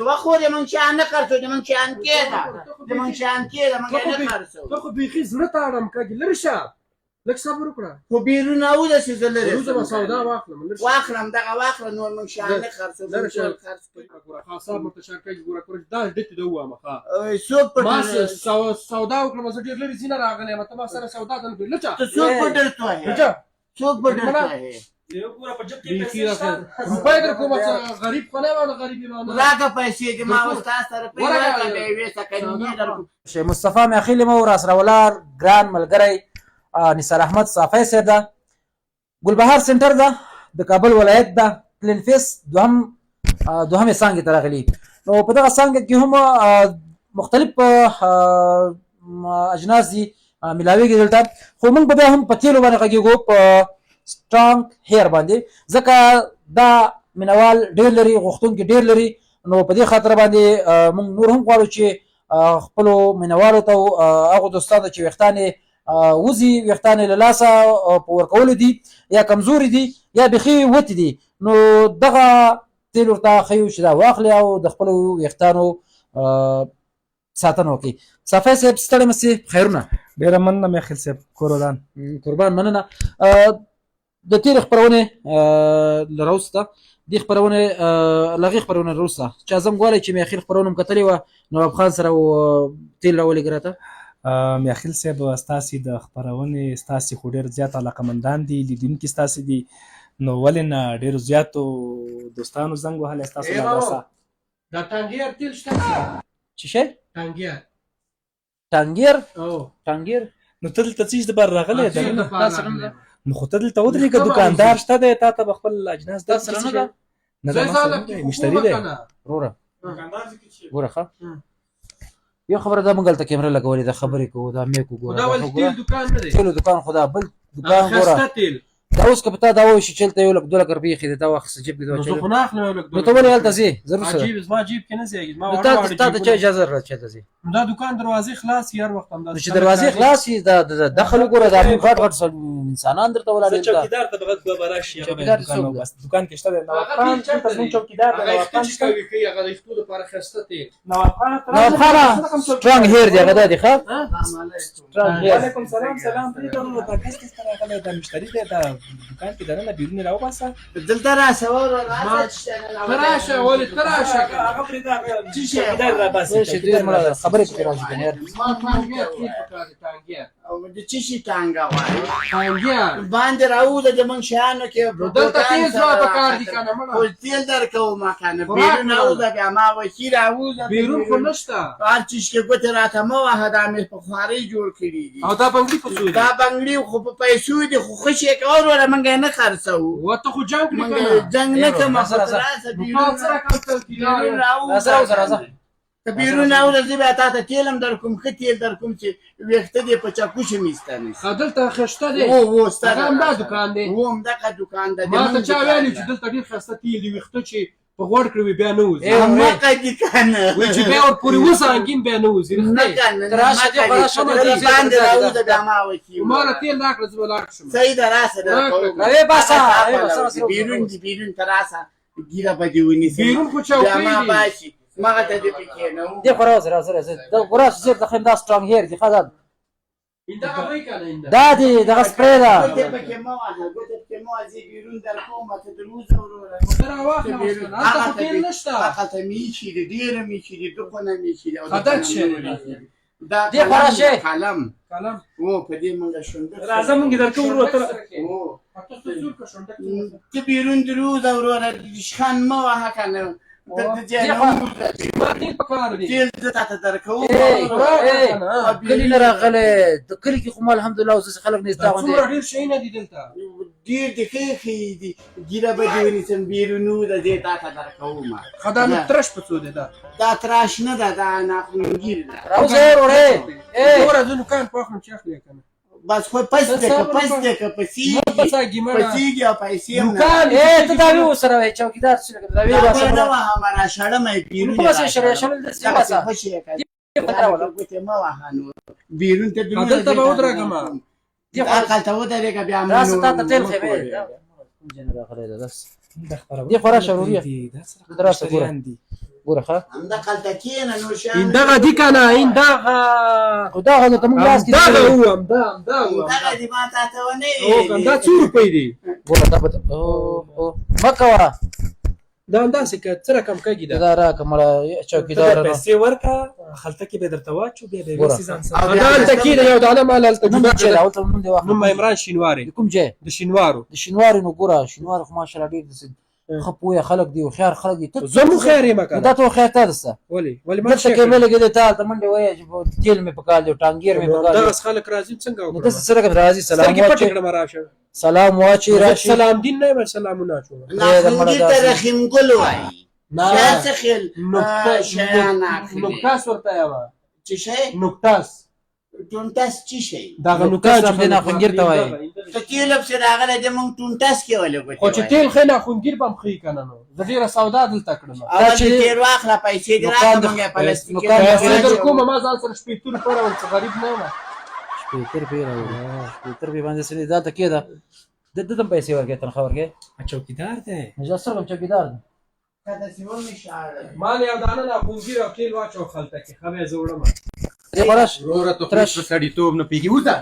وخورې مونږ شیان نه خرڅو، د مونږ شیان کېده، د مونږ شیان کېده، مونږ یې نه خرڅو. ته خو بیخي زړه ته اړم کږي، لرې شه، لږ صبر وکړه. خو بیرون راوځه چې زه لرې وروځه به سودا واخلم، لرې شه. واخلم، دغه واخله، نور مونږ شیان نه خرڅو، مونږ لرې شه. ټول خرڅ کړو. ګوره ښه صاحب ورته شان کږي، ګوره کورش دا ډتې ده ووامه ښه. څوک په ما سودا وکړم، زه ډېر لرې ځینه راغلی یم، ته ما سره سودا ته نه کوې. لچه ته څوک په ډېر توهې؟ لچه څوک په ډېر توهې؟ بیخي راته روپۍ در کومه، څه غریب خو نه یم، غریب یم نه. راکه پیسې دې ما اوس تا سره روپۍ ورکه. ورکړه، بیا یې ویسه که نیمې درکړم. شیخ مصطفی میاخیل مو را سره ولار ګران ملګری نثار احمد صافی صاحب ده، ګلبهار سنټر ده، د کابل ولایت ده، پلین فیس دوهمې څانګې ته راغلي. نو په دغه څانګه کې هم مختلف اجناس دي ملاویږي دلته، خو موږ به بیا هم په تیلو باندې غږیږو، په سټرانګ هیر باندې، ځکه دا مینوال ډېر لري، غوښتونکي ډېر لري. نو په دې خاطر باندې موږ نور هم غواړو چې خپلو مینوالو ته، هغو دوستانو چې ویښتان یې وځي، ویښتان یې له لاسه په ورکولو دي، یا کمزوري دي، یا بیخي وتي دي، نو دغه تیل ورته ښیو چې دا واخلي او د خپلو ویښتانو ساتنه وکړي. صافی صاحب ستړی مه سې، خیرونه. ډېره مننه میاخیل صاحب، کور ودان. قربان، مننه. د تېرې خپرونې له راوسته دې خپرونې له هغې خپرونې راوسته چا زنګ وهلی چې میاخیل خپرونه هم کتلې وه، نواب خان سره تیل راولېږه راته. میاخیل صاحب ستاسې د خپرونې ستاسې خو ډېر زیات علاقمندان دي، لیدونکي ستاسې دي، نو ولې نه ډېرو زیاتو دوستانو زنګ وهلی ستاسو له لاسه. دا ټانګیر تیل شته؟ څه شی؟ ټانګیر. ټانګیر؟ او. ټانګیر. نو ته دلته څه شي دپاره راغلی یې؟ تیل دپاره تا سره نه ده؟ نو خو ته دلته ودرېږه، ویښته به دوکاندار وځي. شته دی، تا ته به خپل اجناس تا درکړي. سره څه نه ده؟ شی؟ نه، دا زه ما ځان سره نه کې دی، خو مشتري کومه دی. که نه؟ وروره ګوره ښه یو خبره ده، موږ هلته کیمره لګولې ده، خبرې کوو، دا میک وګوره، دا دا ولې خو ګوره. تیل دکان نه دی؟ تیلو دکان خو دا بل دکان ګوره. خسته تیل. دا اوس که په تا دا ووایي چې هلته یو لک دوه لکه روپۍ ایښې دي، دا واخیسته جیب کې دې نو زه واچولې. خو نه اخلم یو لک نو ته ولې هلته ځې؟ ضرور سره. عجیب زما جیب کې نه ځایږي، زما نو واړه تا واړه تا ته چا جیبونه. اجازه درکړه چې هلته ځې؟ نو دا دکان دروازې خلاص هر وخت همدا. نو چې دروازې خلاص وي، دا دخل وګوره، دا موږ غټ غټ انسانان درته ولاړ زه دي دلته. چوکیدار ته به غږ به راشي، هغه به چوکیدار دکان څوک دی؟ وباسي. دکان کې شته دی نواب هغه خان، تیل چېرته دلته زموږ دی؟ چوکیدار دی، هغه نواب ویښته خان چې شته. کوي کوي، هغه د ویښتو لپاره خسته تیل. نواب خان ته نواب راځه، خانه څه رقم سټرانګ چوکیدار هیر دی، هغه دا دی ښه؟ سټرانګ هیر. وعلیکم سلام، سلام پرېږده وروره، دا کس کس ته راغلی، دا مشتري دی، دا دکان کې دننه بیرون یې راوباسه. دلته راشه وروره، راشه چې ته راشه، ولې ته راشه که نه؟ هغه پرېږده، هغه څه شی؟ چوکیدار راباسي، څه شی؟ ډېر چوکیدار مړه راباسي. خبرې پکې راشي که نه یار. ما ټانګیر تیل پکار دی، ټانګیر. او د څه شي ټانګه وایي؟ ټانګیر. باندې راوځه د موږ شیانو کې. نو دلته تیل زما پکار دي که نه مړه؟ خو تیل درکوم که نه، خوراک بیرون نه. راوځه بیا ما وایي راوځه. بیرون خو نشته. هر چیز کې ګوتې راته مه وهه، دا مې په خوارۍ جوړ کړي دي. او دا بنګړي په څو دي؟ دا بنګړي خو په پیسو دي، خو ښه شی کوه وروره، موږ یې نه خرڅوو. و ته خو جنګ کړې موږ که نه؟ جنګ نه کوم، راځه، خو ته راځه. راسه نو بیرون تا څه رقم چوکیدار بیرون یې؟ راوځه. راځه، راوځه، راځه. که بیرون راوځه زه بیا تا ته تیل هم درکوم، ښه تیل درکوم چې ویښته دې په چکوشې مې ایسته نه شي. ښه دلته خسته دی. وو وو ستا هغه همدا دکان دی؟ وو همدغه دکان ده. د ما ته موږ چا دکان ویلي ده. چې دلته ډېر خسته تیل دي، ویښته چې په غوړ کړي وي بیا نه وځي. هماغه دي که نه؟ وایي چې بیا ورپورې وزانګین بیا نه وځي، نه رښتیا. که نه، ته راشه، دې خو راشه، ته دې ځای باندې ته راوځه بیا ما وکي. ما له تیل راکړه، زه به لاړ شم. صحیح ده، راسه درکوم. راوې باسه، هغه راوې تا باسه، پلو راوې دي. بیرون دي، بیرون ته راسه، ږیره به دې ونیسم. بیرون خو بیا چوکۍ ما دي. باسي، مغه ته دې پکې نه وو. دې خو راوځه، راځه، راځه. دا ګوره زه درته ښیم، دا سټرانګ هیر دی ښه، دا دغه وایي که نه اینده؟ دا دی دغه سپری ده. ګوتې پکې مه وهه، ګوتې پکې مه وهه، زه بیرون درکوم، ته دروځه وروره. ته راواخله اوس که نه، هلته خو تیل نشته. هغه ته مې ایښي دي، ډېره مې ایښي دي، دخونه مې ایښي دي او ښه، دا دخونه څه شی نور دی؟ ایښي دي. دا دې خو قلم راشه. ده، قلم. قلم. و په دې مونږ شونډک راځه موږ یې درکوو وروره، ته و ته څه څور که شونډک څه؟ ته بیرون دروځه وروره، شخان مه وهه که نه، د دې نه ووځه. ما تیل پکار دی. تیل زه تاته درکوم. کلي نه راغلی، د کلي کې خو ما الحمدلله اوس خلک نه زده غوندې. څومره ډېر شیونه دي دلته. ډېر دي، ښې ښې دي، ږیره به دې ونیسم، بیرون ووځه، زه یې تاته درکوم. ښه دا نو ترش په څو دی دا؟ دا تراش نه ده، دا ناخونګیر ده. راوځه وروره. ګوره زه نوکان په اخلم چې اخلې که نه. بس خو پس دی که پس دی که پسېږي، پسېږي او پیسې هم نه. نوکان ته دا وی ورسره وایې چوکیدار څه لکه دا وی دا ورسره نه وهه، ما راشړمه یې، بیرون کومه څه شړل شړل داسې دغسې وباسه. خوشې یې کړه. راوله. ګوتې مه وهه نور، بیرون ته دروځه. دلته به ودرېږم. عقل ته ودرېږه بیا مې راسه نور تا ته تیل مه ښیم. کوې. کوم ځای نه راغلی ده داسې. د خپرونې دې خو راشه وروره. دي، دا څه رقم دلته راشه ګوره. مشتریان دي؟ ګوره ښه همدغلته کښېنه نور شیان اندغه دي کنه اندغه خو دا غو ته موږ لاس کې همدغه وو همدا همدا وو دغه دي ما تا ته ونه او همدا څو روپۍ دي ګوره دا به او او مه کوه دا همداسې که څه رقم کږي ده دا راکه مړه چوکیدار ته پیسې ورکړه خلته کې به درته واچو بیا به ګوره. ویسي ځان سره او دا هلته کښېنه یو دانه مال هلته نوم جدا دې چی دی کړه اول ته نوم دې واخله نوم عمران شینواری د کوم ځای د شینوارو د شینواري نو ګوره شینواري خو ماشاءالله ډېر داسې ښه پوهه خلک دي هوښیار خلک دي ته زه مو خیر یم نو کنه دا ته هوښیار ته درسته ولې ولې ما دلته څه کې مې لګېدی ته هلته منډې وایې چې تېل مې پکار دی ټانګیر مې پکار دی دغه خلک راځي څنګه نو وکړم داسې څه رقم راځي سلام سترګې پټې واچوي کړم راشه سلام واچوي زه راشي سلام دین نه یم سلامونه اچوم ناخونګیر ته رحیم ګل وایي نه شیا څه خیل نکته شیان اخلي نکتاس ورته یوه چې شی نکتاس ټونټس چی شی دغه نکتاس نکتاس هم د ناخونګیر ته وایي. ته تیل پسې راغلی دی موږ ټونټس کې ولې ګوتې خو چې تیل ښه ناخونګیر به هم ښه کنه نو زه ډېره سودا دلته کړم اول چې دې تیل واخله پیسې دې نوکان راکړه د- موږ یې پلاستیکي نوکان د- پیسې در کومه ما ځان سره شپېته روپۍ راوړل څه غریب نه یم شپېته روپۍ راوړي شپېته روپۍ باندې سړي دا ته کېده ده ته هم پیسې ورکړې تنخوا ورکړې چوکیدار دی نو دا څه رقم چوکیدار دی داسې ومې شاړل ما له یو دانه ناخونګیر او تیل واچو خلته کې ښه به یې زه وړم دې خلاص وروره ته خو ترش. په سړیتوب نه پوهېږي وځه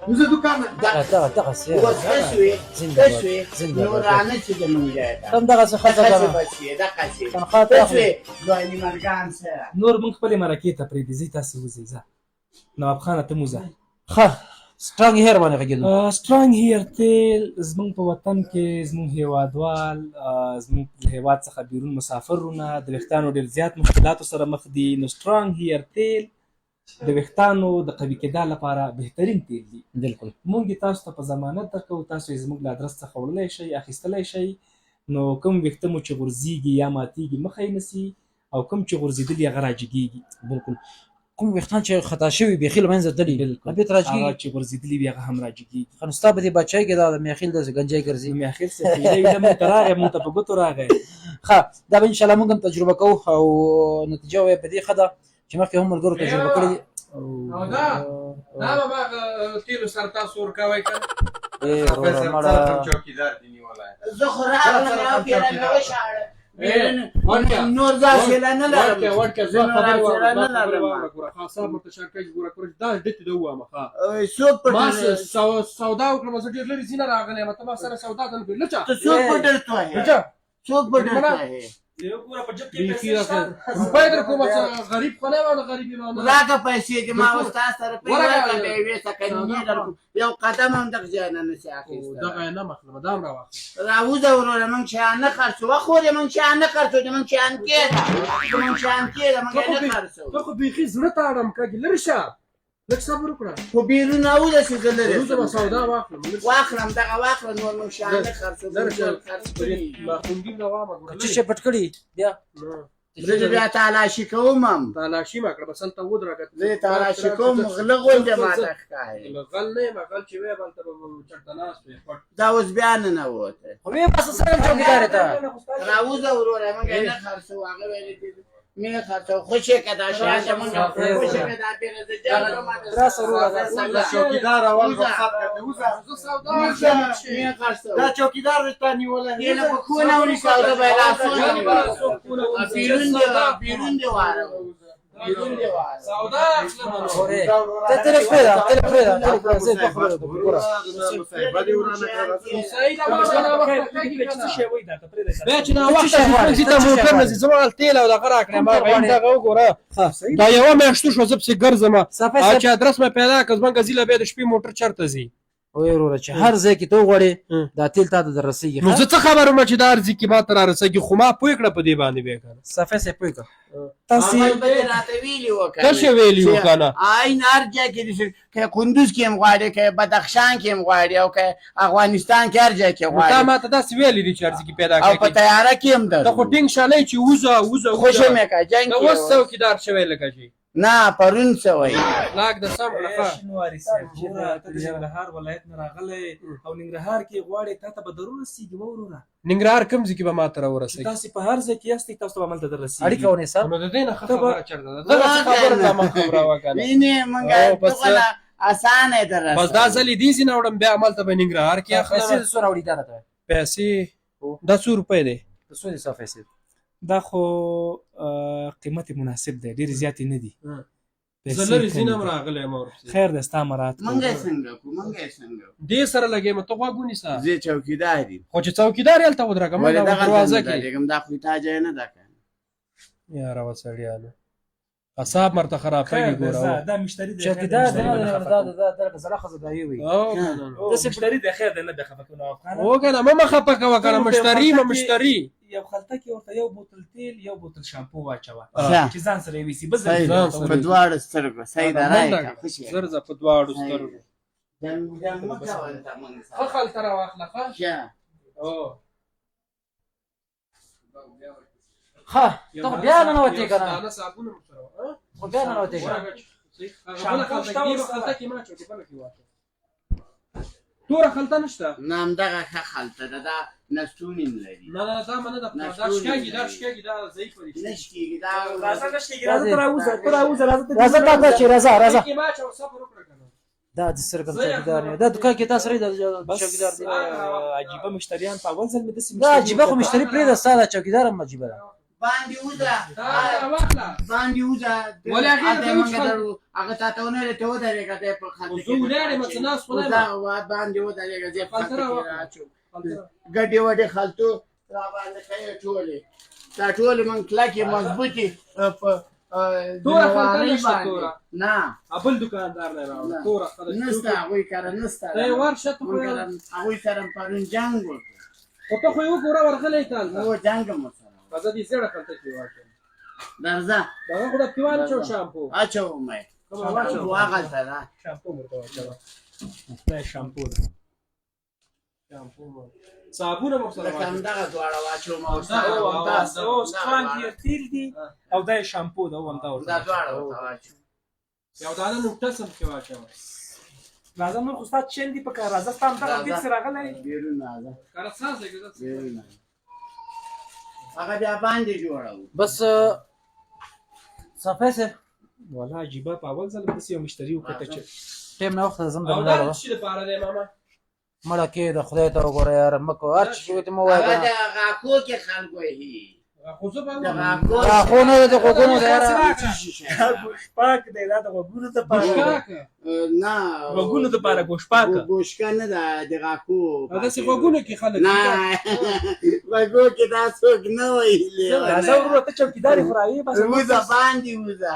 وځه دوکانه دغه دغه څه اوس ښه شوې زنده ښه باد، شوې زنده نور باد. رانه چې زمونږ ځای ته هم دغه څه خلته دقسې کنه بس یې دقسې تنخوا ته ښه اخلي. شوې ځواني مرګان سره نور موږ خپلې مرکې ته پرېږدي ځئ تاسې وځئ ځه نواب خانه ته مو ځه ښه سترانګ هیر باندې غږېدو سترانګ هیر تیل زموږ په وطن کې زموږ هیوادوال زموږ له هیواد څخه بیرون مسافر وروڼه د ویښتانو ډېر زیات مشکلاتو سره مخ دي نو سترانګ هیر تیل د ویښتانو د قوي کېدا لپاره بهترین تیل دي بالکل موږ یې تاسو ته په ضمانت درکوو تاسو یې زموږ له ادرس څخه وړلی شئ اخیستلی شئ نو کوم ویښته مو چې غورځېږي یا ماتېږي مخه یې نیسي او کوم چې غورځېدلي هغه راجګېږي بالکل کوم ویښتان چې خطا شوي بیخي له منځه تللي بالکل. بېرته راجګېږي هغه چې غورځېدلي وي هغه هم راجګېږي ښه نو ستا په دې بچای کې دا د میاخیل داسې ګنجی ګرځي نو میاخیل صاحب چې ایله ایله موږ ته راغی موږ ته په ګوتو راغی ښه دا به انشاءالله موږ هم تجربه کوو او نتیجه وایي په دې ښه ده چې مخکې هم ملګرو تجربه کړې دي او دا دا به ما هغه تیلو سره تاسو ورکوئ که ای وروره مړه چوکیدار دی نیولی زه خو راغلم یو پیره مې وشاړه ورکه. نور دا سیله نه لرم ورکه ورکه زه زه نور خبر حوصله واوره نه دا خبر لرم واوره ګوره ښه صاحب ورته شرکه ګوره کورش دا ډتې ده ووامه ښه څوک ما پټ سودا وکړم زه ډېر لرې ځینه راغلی یم ته ما سره سودا ته نه کوې لچا ته څوک پټر توهې لچا څوک پټر توهې وګوره په جب کې بیخي پیسې شته روپۍ در کومه څه غریب خو نه یم غریب یم نه راکه پیسې دې ما اوس تا سره روپۍ ورکه. ورکړه بیا یې ویسه که نه درکوم یو قدم هم دغه ځای نه نشي اخیستی دغه یې نه مخلمه دا هم راواخله راوځه وروره موږ شیان نه خرڅو وخورې موږ شیان نه خرڅو د موږ شیان کېده د موږ شیان کېده موږ یې نه خرڅو ته خو بیخي زړه ته اړم کږي لرې شه لږ صبر وکړه خو بیرون راوځه چې زه لرې وروسته به سودا واخلم واخلم دغه واخله نور موږ شیان نه خرڅو لرې شه خرڅ کړي ناخونګي نه وامه ګوره چې شی پټ کړي بیا زه دې بیا تالاشي کوم هم تالاشي ما کړه بس هلته ودرېږه زه دې تالاشي کوم غله غوندې ماته ښکاري غل نه یم غل چې وی هلته به چېرته ناست وې پټ دا اوس بیا ننوته خو وی بس څنګه چوکیدار ته راوځه وروره موږ یې نه خرڅو هغه ویلې چې مې خرڅو خوشې که دا شیان چې موږ خوشې که دا بیره زه جنګ کوم راسه وروره، راسه. دا چوکیدار اول رخصت کړه وځه زه سودا مې خرڅو دا چوکیدار تا نیولی دې له پښو نه ونیسه او زه به یې لاسونه بیرون دې بیرون دې واره بیرون دې واره سودا اخلم نو. اورې ته تل پرېږده تل پرېږده تل پرېږده زه په خبره کوم ګوره مصیبت دې ورانه کړه سعید ما سره وخت کږي چې څه شی وایي دا ته پرېږده بیا چې ناوخته شو ته موټر نه ځي زما تیل او دغه راکړه ما غیم دغه وګوره دا یوه میاشت شوه زه پسې ګرځم صفه او صاحب چې ادرس مې پیدا کړ زمونږ ځي له بیا د شپې موټر چېرته ځي وای وروره چې هر ځای کې ته وغواړې دا تیل تا ته در رسېږي نو زه څه خبر وم چې دا ارزي کې ما ته را رسېږي خو ما پوه کړه په دې باندې بیا که نه صفه صاحب پوه کړه تاسې اول به دې راته ویلي وه که څه شی ویلي وو که نه عین هر ځای کې دې که کندوز کې هم غواړې که بدخشان کې هم غواړې او که افغانستان کې هر ځای کې نو تا غواړې ما ته داسې ویلي دي چې ارزي کې پیدا او په کړه طیاره کې هم ته خو درځو ټینګ شالې چې وځه وځه خوشې مې که جنګ ته کې اوس څوکیدار شوی لکه چې نه پرون څه وایي لاک د سم کړه ښه. شینواری صاحب ګوره ته د ننګرهار ولایت نه راغلی او ننګرهار کې غواړې تا ته به در ورسېږي وروره ننګرهار کوم ځای کې به ما ته چې راورسېږي تاسې په هر ځای کې یاستئ تاسو ته به هملته در رسېږي اړیکه ونیسه نو د دې نه ښه ته به- خبره چېرته ده دغه څه خبره ته ما خبره وکړه وینې مونږ او بس- دغه اسانه یې در بس دا ځل یې دې ځای نه وړم بیا هملته به ننګرهار کې پیسې اخلم د څو راوړي دا راته وایه. پیسې دا څو روپۍ دی د څو دي ستا پیسې دا خو قیمت یې مناسب دی، ډېرې زیاتې نه دي. زه پیسې لرې کمې ځینم دي. راغلی یم ورپسې. خیر دی، ستا مرات مونږ کوو. یې څنګه کو، مونږ یې څنګه کو؟ دې سره لګې م، ته غوږ ونیسه. زه چوکیدار یم. خو چې څوکیدار یې هلته ودرېږه، ولې ما دغه دروازه نه کې. درېږم؟ دا خو تا جای نه ده که. یاره وسړیانو، اعصاب مرته خرابېږي. خیر دی، ګوره ځه، دا مشتري دی، خیر دی، چوکیدار دی مشتري به نه نه خفه دا کوو. دا دا زړه خزه دی وي. او کنه. او مشتري دی، خیر دی، نه به خفه کوو نو افغانه. او کنه، مه خپه کوه کنه، مشتری مه مشتری. یو خلطه کې ورته یو بوتل تیل، یو بوتل شامپو واچوه ښه. چې ځان سره یې ویسي، بس. صحیح ځان ده، سره په دواړو سترګو صحیح ده، رایې منډه که، خوشې زر زه په دواړو سترګو. جنګ جنګ مه کوه دلته مونږ ښه سره. خلطه راواخله، ښه. ښه. او ښه، ته خو بیا ننوتې که نه؟ دانه صابون هم سره وه. خو بیا ننوتې که نه؟ هغه بله خلطه کې، دې خلطه کې ما اچوه، بله کې واچوه. توره خلطه نشته؟ نه، همدغه ښه خلطه ده، دا نستونی هم لري. نه نه، دا منه ده، دا شکېږي، دا شکېږي، دا ضعیفه دي. نه شکېږي دا. راځه، نه شکېږي، راځه، ته راوځه، ته راوځه، راځه ته. راځه تا ته چې راځه راځه. دې کې ما اچوه، صبر وکړه که نه. دا د سره کوم چوکیدار دی؟ دا دکان کې تاسو سره د بس. چوکیدار دی. عجیبه مشتریان، په اول ځل مې داسې دا عجیبه خو مشتری پرېږده، ستا دا چوکیدار هم عجیبه ده. باندې وځه. دا راواخله. باندې وځه. ولې هغې هلته ته مونږ وچ خلک- هغه تا ته ونه ته ودرېږه، دی په خلطه خو کې زه ولاړ یم، څه ناست خو نه یم. وځه، باندې ودرېږه، زه په خلطه خلطه کې راواخله. راچوم. ګډې وډې خلطو را باندې ښیې ټولې، دا ټولې مونږ کلکې مضبوطې په توره خلطه ذمهوارۍ نشته؟ باندې. توره؟ نه. بل دکاندار نه راوړه. نه. توره خلک نسته هغوی کره، نسته. ته یې ورشه، ته خو مونږ هغوی سره پرون جنګ وکړ. خو ته خو یې وګوره، ورغلی ته هلته. نو جنګ مو سره وکړ. راځه، دې زیړه خلطه کې واچوه. درځه. دغه خو د پیوان چو شامپو. اچوم یې. کومه واچوه؟ وهغلته ده. شامپو ورته واچوه، دا شامپو ده. شامپو مو، صابون مو سره لکه واچوه. همدغه دواړه واچوم او همدغه سره او همدا دا- او سترانګ هیر تیل دي او دا یې شامپو ده، او همدا ورته. دا دواړه ورته واچوم. یو دانه نقطه سم کې واچوه. راځه، نور خو ستا چین دی پکار، راځه، ستا همدغه تیل سره راغلی. بیرون راځه. کله څه ځای کې ځه. بیرون راځه، هغه بیا باندې جوړوو. بس صفای صاحب. والله عجیبه، په اول ځل مې داسې یو مشتري وکته چې ټیم نه وخت زم او دا درنه. د څه لپاره دی ماما؟ مړه کې د خدای ته وګوره یاره، مه کوه هر څه چې مو وایې هغه کنه. د غاښو کې خلک وهي. خو زه به د غاښو. غاښو نه، د غوږونو دی یاره. دا ګوشپاک دی، دا د غوږونو دپاره دی. بوشکاکه. نه. غوږونو دپاره ګوشپاک. ګوشکه نه ده، د غاښو. داسې غوږونو کې خلک نه، غوږو کې دا څوک نه وایي. راځه وروره، ته چوکیدار یې خو راوې بس. وځه، باندې وځه.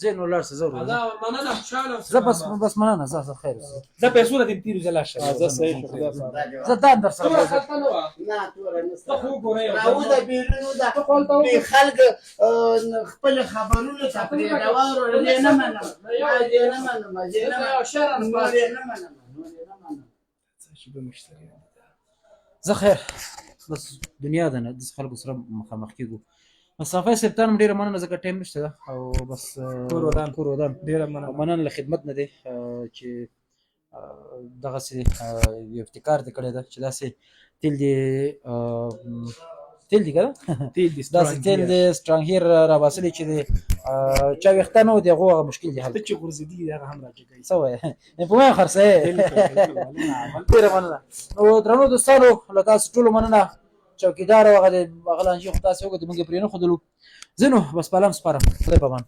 زه نو لاړ شه، زه ورور. دا مننه، خوشاله اوسې. زه بس بس، مننه، زه زه خیر اوسې. زه پیسو له دې تېرو، زه لاړ شم. زه صحیح شو، خدای پاک. زه دام در سره توره بوځم. خلطه نه وه؟ نه، توره نسته. ته خو وګوره یو راوځه، بیرون وځه. ته خو هلته بې وګوره. خلک خپل خبرونو ته پرېږده. وروره، زه نه منم، زه نه منم، زه نه منم، نور یې نه منم، نور یې نه منم. عجیبه مشتریان دي. زه خیر، بس دنیا ده نه، داسې خلکو سره مخامخ کېږو. مصطفی صاحب، تا هم ډېره مننه، ځکه ټایم نشته ده او بس. کور ودان. کور ودان. ډېره او مننه. مننه له خدمت نه دی چې دغسې یو ابتکار دې کړی ده چې داسې تیل دې، تیل دي که نه؟ تیل دي. داسې تیل دې سترانګ هیر راباسلی چې د چا ویښته نه و، د هغو هغه مشکل دې حل. ته چې غورځېدلي دي، هغه هم راجګوي. څه وایې؟ په ما خرڅوې؟ ډېره مننه. نو درنو دوستانو، له تاسو ټولو مننه. چوکیدار او هغه د هغه لانجې خو تاسو وګورئ، موږ یې پرې نه ښودلو. زه نو بس پالم سپارم، خدای په امان.